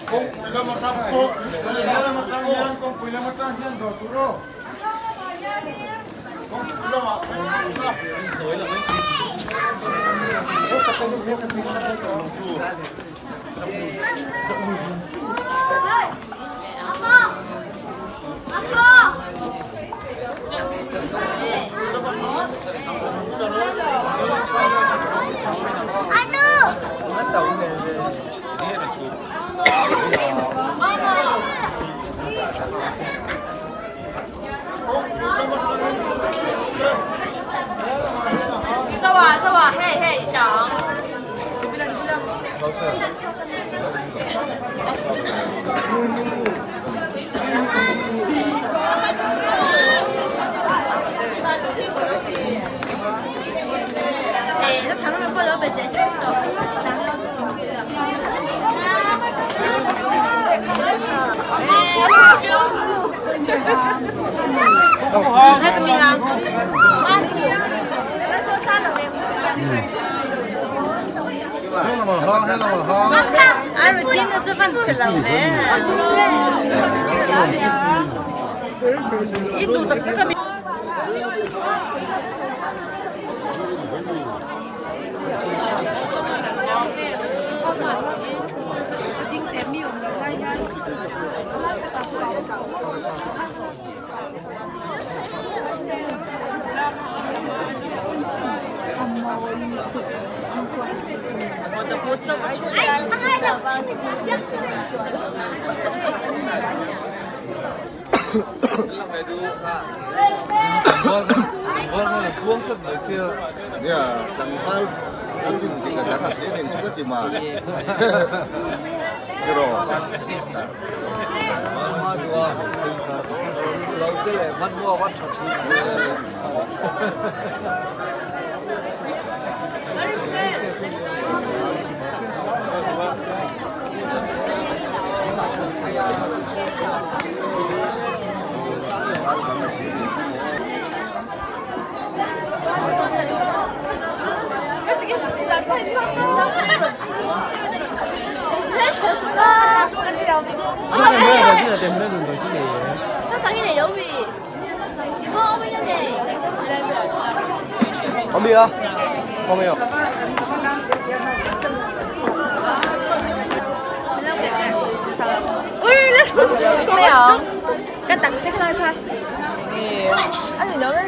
Kawngpui lam atang saw kawngpui lam atang hian kawngpui lam atang hian dawh tur aw kawngpui lamah phei tur 旁边啊，旁边有。 没有，跟等这个来出来。啊，你能不能？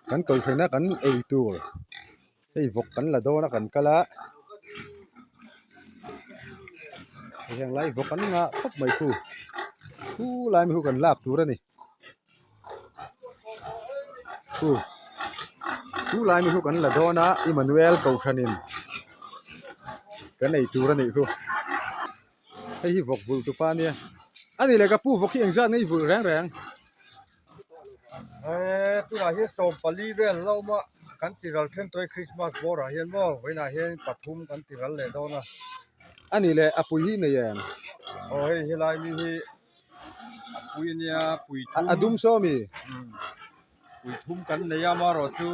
Kan kohhrana kan ei tur hei vawk kan la dawn a kan kal a hei heng lai vawk an ngah khawp mai khu khu lai mai khu kan lak tur a ni khu khu lai mai khu kan la dawn a Emmanuel kohhranin kan ei tur a nih khu hei hi vawk vulh tupa a nia a nih leh ka pu vawk hi engzat nge i vulh reng reng. Eee tunah hian 14 vel la awm a kan ti ral then tawh hi Christmas bawr ah hian maw vawiinah hian pathum kan ti ral leh dawn a. A nih leh a pui hi nei em? Aw hei helai mi hi a pui ania pui thum. A dum saw mi? Pui thum kan nei a amaherawh chu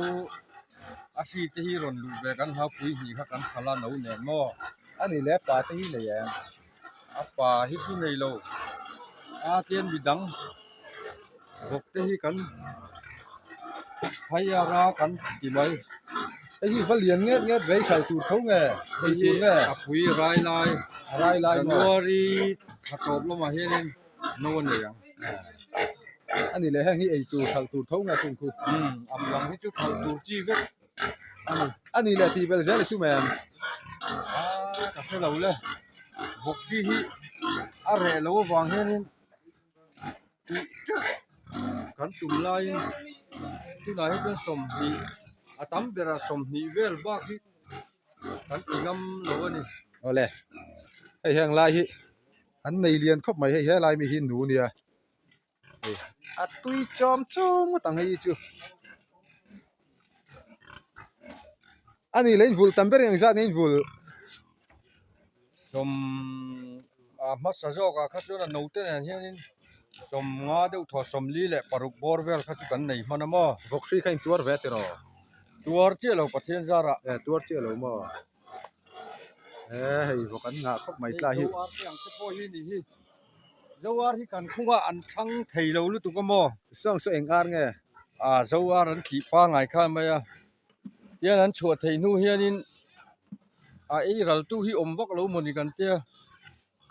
a hri te hi rawn luh ve kan hlau pui hnih kha kan hral a no nen maw? A nih leh pa te hi nei em? A pa hi chu nei lo a tian midang vawk te hi kan phai ara kan ti mai. Hei hi va lian nget nget vei hralh tur tho nge ei tur nge? A pui rai lai a rai lai maw? January thla tawp lamah hianin no a nei ang. A ni leh heng hi ei tur hralh tur tho nge chung khu? Umm a buang hi chu hralh tur chi vek. A ni leh tih belh zel i tum em? A ka hre lo le. Vawk chi hi a reh loh avang hianin tih teuh kan tum laiin tunah hi chuan 20 a tam berah 20 vel bak hi kan ti ngam lo a ni. Awle hei heng lai hi an nei lian khawp mai hei helai mi hi nu nia. A tui chawm chawm ngawt ang hei chu a ni leh invulh tam ber engzat nge invulh sawm a hmasa zawkah kha chuan a naute nen hianin 50 deuh thaw 46 bawr vel kha chu kan nei hman a maw vawk hri kha intuar ve tiraw tuar chiah lo Pathian zarah e tuar chiah lo maw e hei vawk an ngah khawp mai tlai hi. Zoar hi kan khunga an thang thei lo lutuk a maw? Sawng saw eng ar nge? A Zoar an tih pangai kha mai a, tian an chhuah theih hnu hianin a ei ral tu hi awm vak lo mawni kan tia,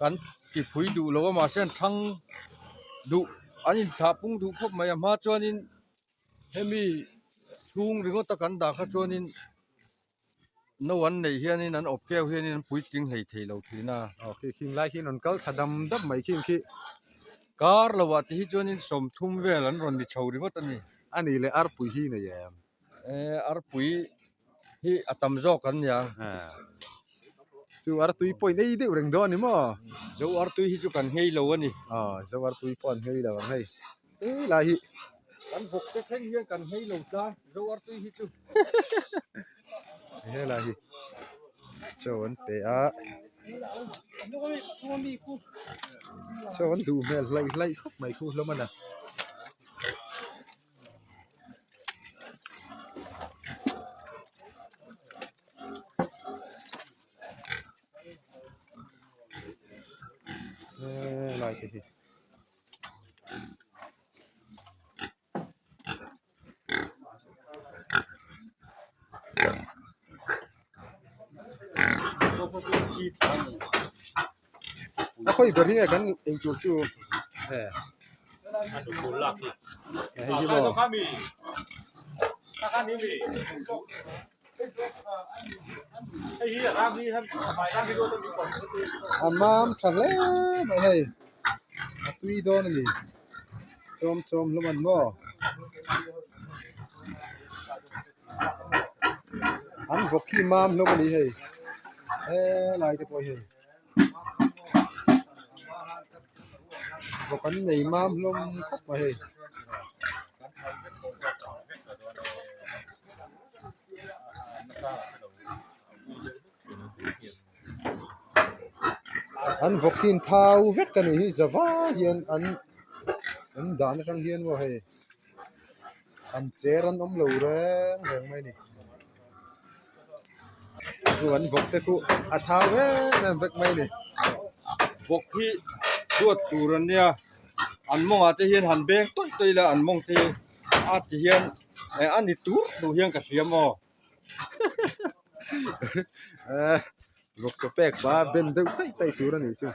kan ti phui duh lo a mahse an thang duh an inthlah pung duh khawp mai a hma chuanin hemi chhung ringawt a kan dah kha chuanin. No an neih hianin an awp keu hianin an puitling hlei thei lo thin a. Aw khi khing lai khian rawn kal thla dam dam mai khing khi. Kar lo ah te hi chuanin 30 vel an rawn ni chho ringawt a ni. A nih leh arpui hi nei em? Eh arpui hi a tam zawk an nia. Chu artui pawh in ei deuh reng dawn a ni maw? Zo artui hi chu kan nghei lo a ni. Aw zo artui pawh an nghei lo ang hei. Helai hi kan vawk te thleng hian kan nghei lo ta zo artui hi chu helai hi chaw an pe a chaw an duh hmel hlaih hlaih khawp mai khu hlawm a na. Helai te hi. A khawi ber hi nge kan eitur chu he hei hi maw a mam tha hle mai hei a tui dawn a ni chawm chawm hlawm an maw an vawk hi mam hlawm a ni hei helai te pawh hi hei vawk an nei mam hlawm khawp mai hei. An vawk hi an thau vek a nih hi zavai hian an an dan atang hian maw hei an cher an awm lo reng reng mai a ni chu an vawk te chu a thau em em vek mai a ni. Vawk hi duat tur an nia an mawngah te hian han beng tawih tawih ila an mawng te hi a ti hian eh a ni tur duh hian ka hria maw. Eh vawk chaw pek pa ben deuh taih taih tur a nih chu.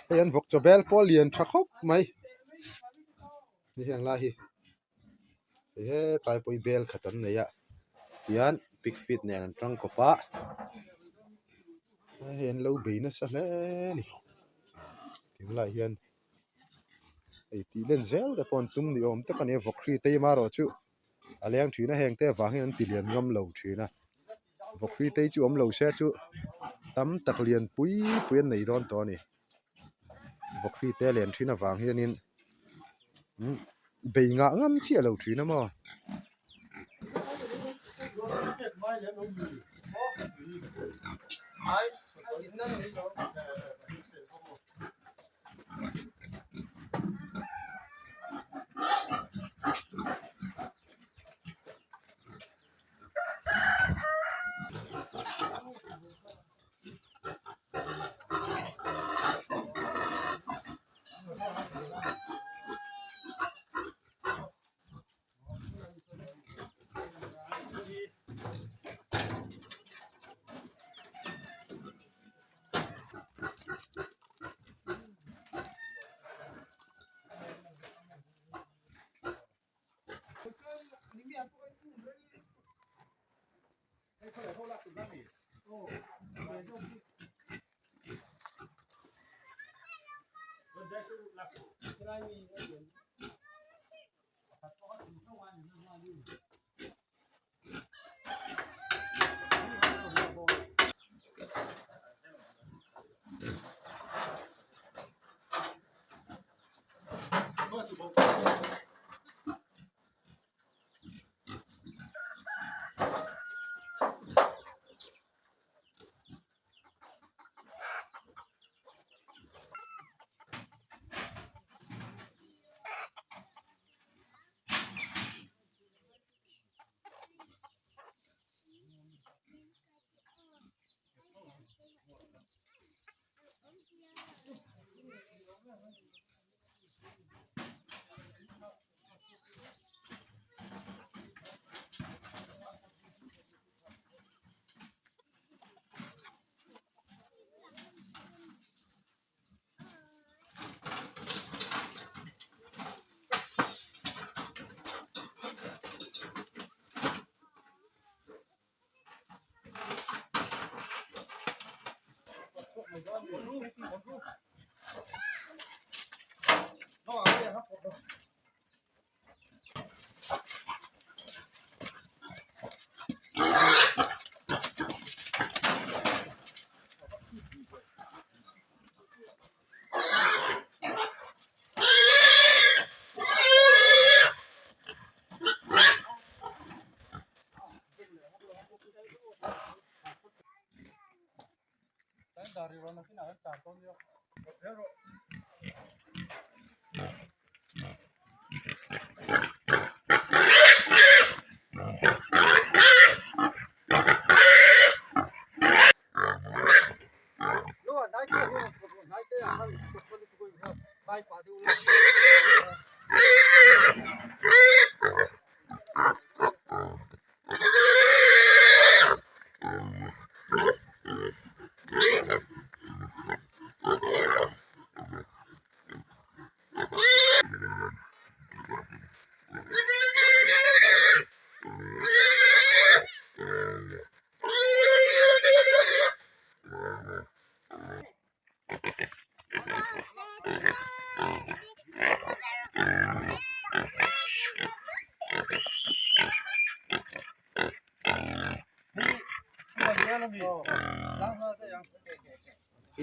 Hei an vawk chaw bel pawh a lian tha khawp mai. Ni heng lai hi hei hetlai pawh hi bel khat an nei a tihian pig feet nen an tang kawp a hei an lo bei nasa hle a ni tunlai hian hei tih len zel te pawh an tum ni awm tak a ni a vawk hri te hi amaherawhchu a leng thin a heng te avang hian an ti lian ngam lo thin a vawk hri te hi chu awm lo se chu tam tak lian pui pui an nei dawn tawh a ni. Vawk hri te a len thin avang hianin bei ngah ngam chiah lo thin a maw.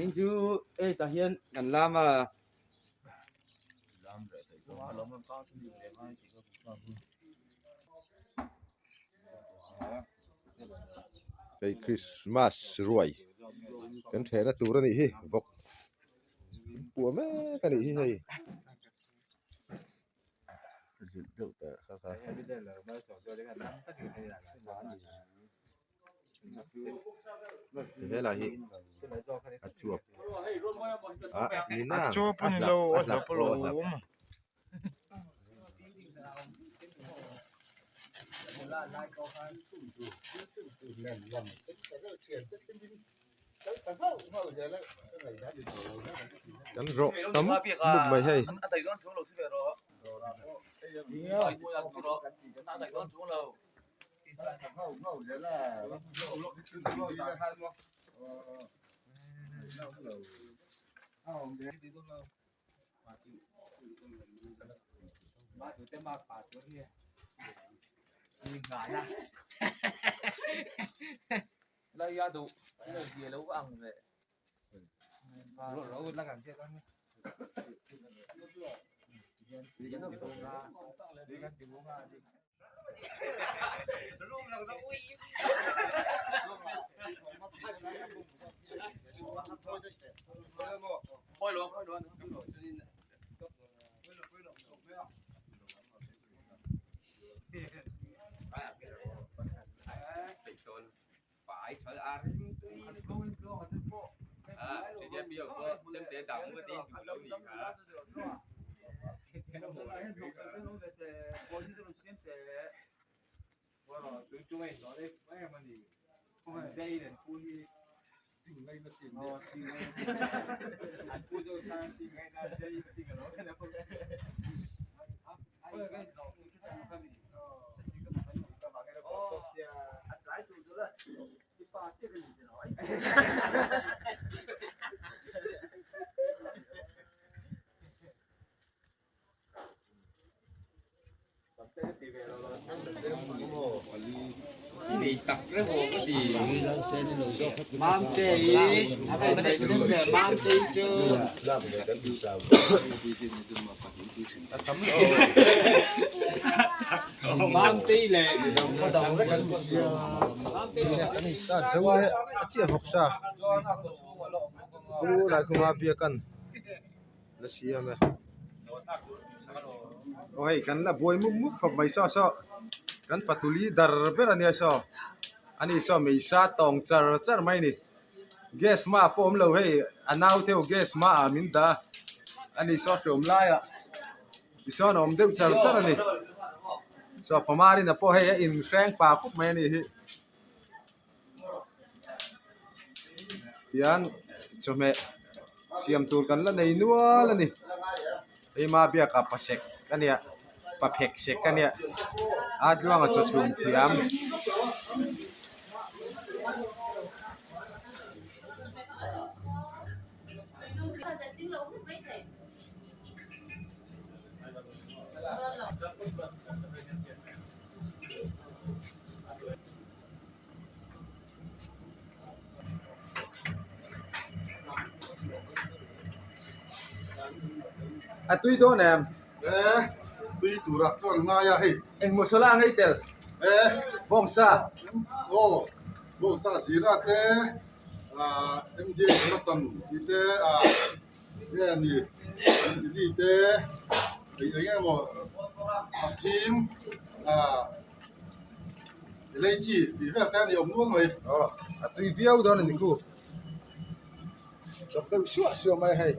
In chu hei tah hian kan lam a. Hei Christmas ruai kan thehna tur a nih hi vawk puah mek a nih hi hei. Helai hi a chuap ah ni na a hlap a hlap pawh a hlap. Kan rawh tam mup mai hei. Kan insat zo leh a chiah vawk sa pu Laikhuma biakan la siam e aw hei kan la buai mup mup khawp mai saw saw kan fatu leader ber ania saw ani saw meisa tawng char char mai a ni gas hmaah pawh awm lo hei a nau te ho gas hmaah min dah a ani saw tlawm laiah tichuan a awm deuh char char a ni saw pamarin a pawh hei a inhreng pah khawp mai a ni hi. Tihian chawhmeh siam tur kan la nei nual a ni hei ma biakah pasek a nia paphek sek a nia a tluanga chaw chhum thiam. A tui dawn em? E, tui turah chuan ngai a hei. Engmaw sawla a ngei tel? E. Bawngsa. Aw, bawngsa zira te, ah MDA Jonathan tih te, ah nge ni Anjali te, eng eng emaw Hakim ah. Lei chi tih vel te a ni awm nual mai. Aw a tui viau dawn a ni ku. Chawp deuh suah suah mai hei.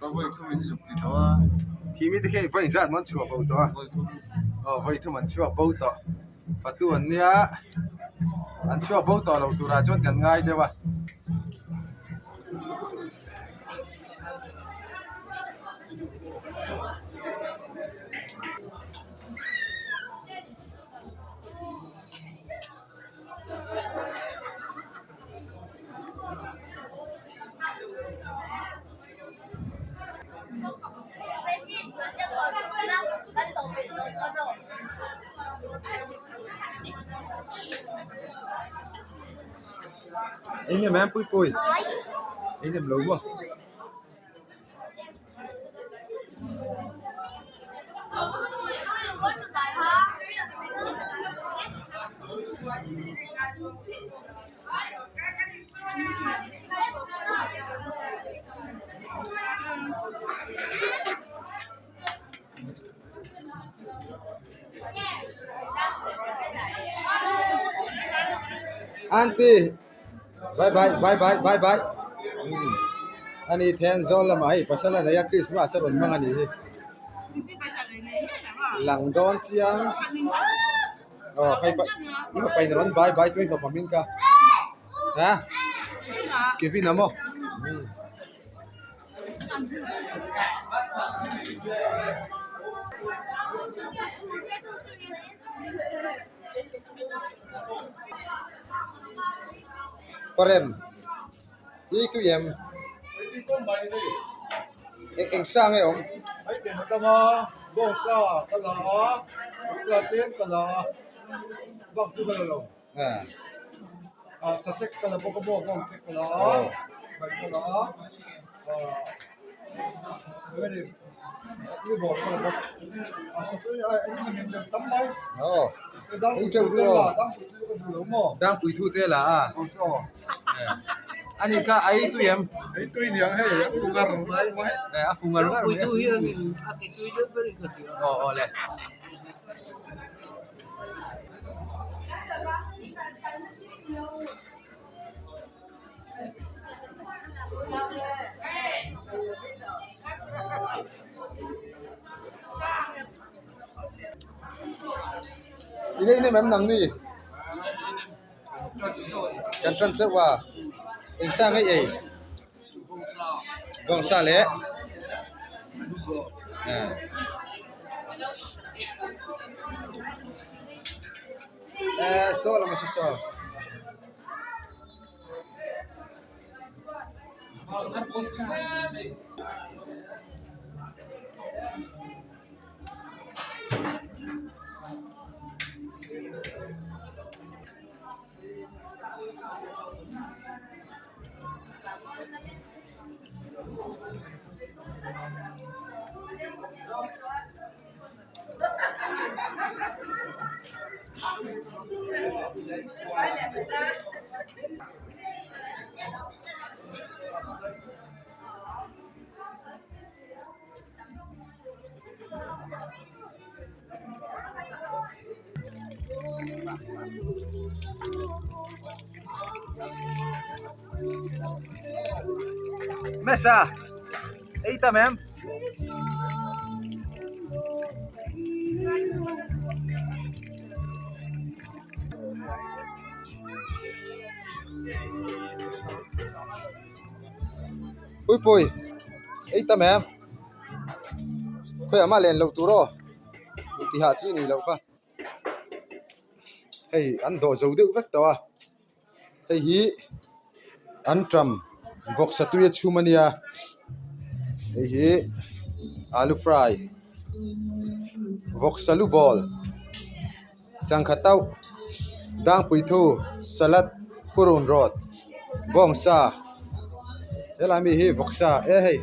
Ka vawi thum in zuk ti tawh a. Khi mi te khi vawi zat maw an chhuah bo tawh a. Aw vawi thum an chhuak bo tawh. Fatu an nia an chhuak bo tawh lo turah chuan kan ngai deuh a. Ei nem em pui pui ei nem lo maw. Aunty bye bye bye bye bye bye ani Thenzawl lamah hei pasal a nei a Christmas a rawn hmang a nih hi lang dawn chiang aw hei pawh i fapa in a rawn bye bye tui fapa hming kha ha Kevin a maw. Parem i tui em eng eng sa nge awm aw dangpui thu te la a ani kha a ei tui em a fu ngar ngar mai a aw le. I nei nem em nang ni kan tan chauh a eng sa nge ei bawngsa leh eh saw lam a saw. Mesa ei tam em Puipui ei tam em khawiah mah len loh tur aw intihah chi a nih loh kha hei an dawh zo deuh vek tawh a hei hi an ṭam vawksa tui a chhum a nia hei hi alu fry vawksa lu bawl changkha tauh dangpui thu salad purun rawt bawngsa helai mi hi vawksa e hei.